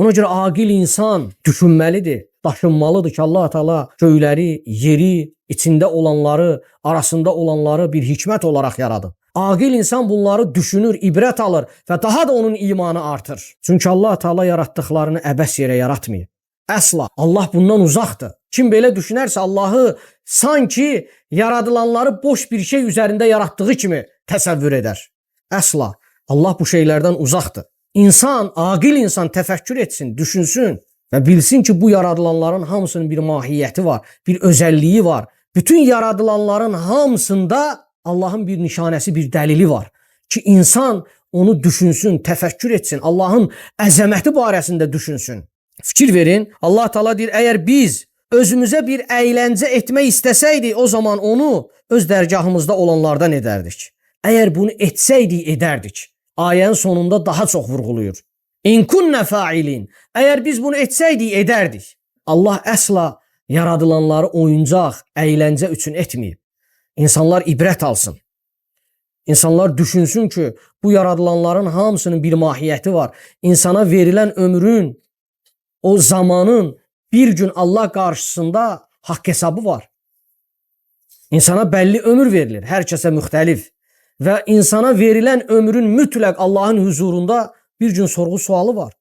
Ona görə aqil insan düşünməlidir, daşınmalıdır ki, Allah Teala göyləri, yeri, içində olanları, arasında olanları bir hikmət olaraq yaradıb. Aqil insan bunları düşünür, ibrət alır və daha da onun imanı artır. Çünki Allah Teala yaratdıqlarını əbəs yerə yaratmayıb. Əsla Allah bundan uzaqdır. Kim belə düşünərsə Allahı sanki yaradılanları boş bir şey üzərində yaratdığı kimi təsəvvür edər. Əsla Allah bu şeylərdən uzaqdır. İnsan, aqil insan təfəkkür etsin, düşünsün və bilsin ki, bu yaradılanların hamısının bir mahiyyəti var, bir özəlliyi var. Bütün yaradılanların hamısında Allahın bir nişanəsi, bir dəlili var ki, insan onu düşünsün, təfəkkür etsin, Allahın əzəməti barəsində düşünsün. Fikir verin, Allah Teala deyir, əgər biz özümüzə bir əyləncə etmək istəsəydik, o zaman onu öz dərgahımızda olanlardan edərdik. Əgər bunu etsəydik, edərdik. Ayənin sonunda daha çox vurğuluyur. İn kunnə failin. Əgər biz bunu etsəydik, edərdik. Allah əsla yaradılanları oyuncaq, əyləncə üçün etməyib. İnsanlar ibrət alsın. İnsanlar düşünsün ki, bu yaradılanların hamısının bir mahiyyəti var. İnsana verilən ömrün, o zamanın bir gün Allah qarşısında haqq hesabı var. İnsana bəlli ömür verilir, hər kəsə müxtəlif. Və insana verilən ömrün mütləq Allahın huzurunda bir gün sorğu sualı var.